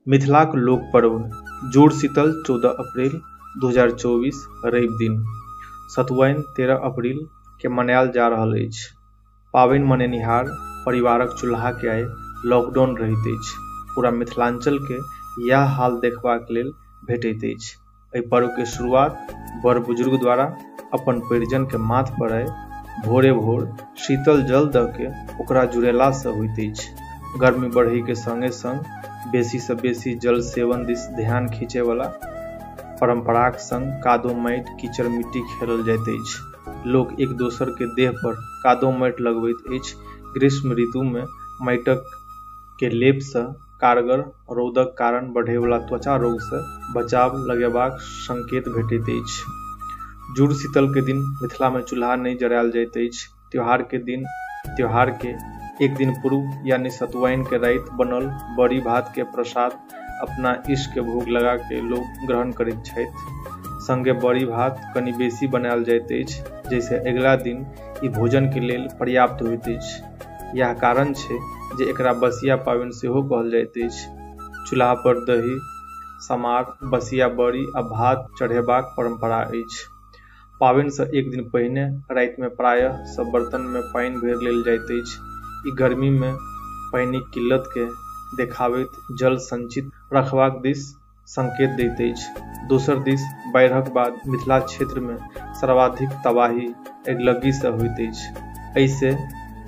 मिथिलाक लोक पर्व जुड़शीतल 14 अप्रैल 2024 रवि दिन सतुआइन 13 अप्रैल के मनायल जा रहल अछि। पाबनि मनेनिहार परिवारक चूल्हा के आइ लॉकडाउन रहैत अछि। पूरा मिथिलांचल के यैह हाल देखबाक लेल भेटैत अछि। एहि पर्व के शुरुआत बड़ बुजुर्ग द्वारा अपन परिजन के माथ पर आइ भोरे भोर शीतल जल दऽ के ओकरा जुड़ेला सँ होइत अछि। गर्मी बढ़ै के संगे संग बेसी सँ बेसी जल सेवन दिस ध्यान खींचय वाला परंपराक संग कादो माटि कीचड़ मिट्टी खेलल जाइत अछि। लोक एक दोसर के देह पर कादो माटि लगबैत अछि। ग्रीष्म ऋतु में माटिक के लेप सँ कारगर रौदक कारण बढ़यवला त्वचा रोग सँ बचाव लगेबाक संकेत भेटैत अछि। जुड़ शीतल के दिन मिथिला में चूल्हा नहि जरायल जाइत अछि। त्योहार के एक दिन पूर्व यानी सतुआइन के राति बनल बड़ी भात के प्रसाद अपना इष्ट के भोग लगा के लोक ग्रहण करैत छथि। संगे बड़ी भात कनि बेसी बनायल जाइत अछि, जैसे अगिला दिन ई भोजन के लेल पर्याप्त होइत अछि। यैह कारण छै जे एकरा बसिया पाबनि सेहो कहल जाइत अछि। चूल्हा पर दही, समार, बसिया बड़ी आ भात चढ़ेबाक परंपरा अछि। पाबनि सँ एक दिन पहिने राति में प्रायः सब बर्तन में पानि भरि लेल जाइत अछि। ई गर्मी में पानिक किल्लत के देखाबैत जल संचित रखबाक दिस संकेत दैत अछि। दोसर दिस बाढ़िक बाद मिथिला क्षेत्र में सर्वाधिक तबाही अगिलग्गी सँ होइत अछि। एहि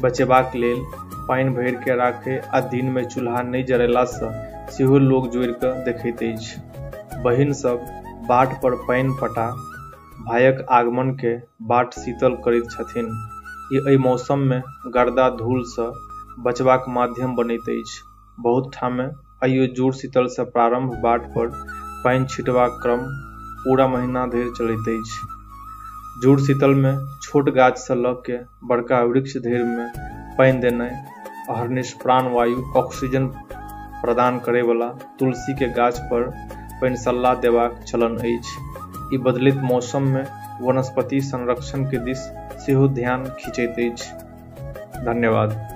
बचेबाक लेल पानि भरि के राखय आ दिन में चूल्हा नहि जरेला सँ सेहो लोक जोड़ि कऽ देखैत अछि। बहिन सब बाट पर पानि पटा भायक आगमन के बाट शीतल करैत छथिन। ई एहि मौसम में गर्दा धूल सँ बचबाक माध्यम बनैत अछि। बहुत ठाम आइयो जुड़ शीतल सँ प्रारंभ बाट पर पानि छिटबाक क्रम पूरा महीना धरि चलैत अछि। जुड़ शीतल में छोट गाछ सँ लऽ के बड़का वृक्ष धरि में पानि देनाइ अहर्निश प्राणवायु ऑक्सीजन प्रदान करय वाला तुलसी के गाछ पर पनिसल्ला देबाक चलन अछि। ई बदलैत मौसम में वनस्पति संरक्षण के दिस सेहो ध्यान खींचैत अछि। धन्यवाद।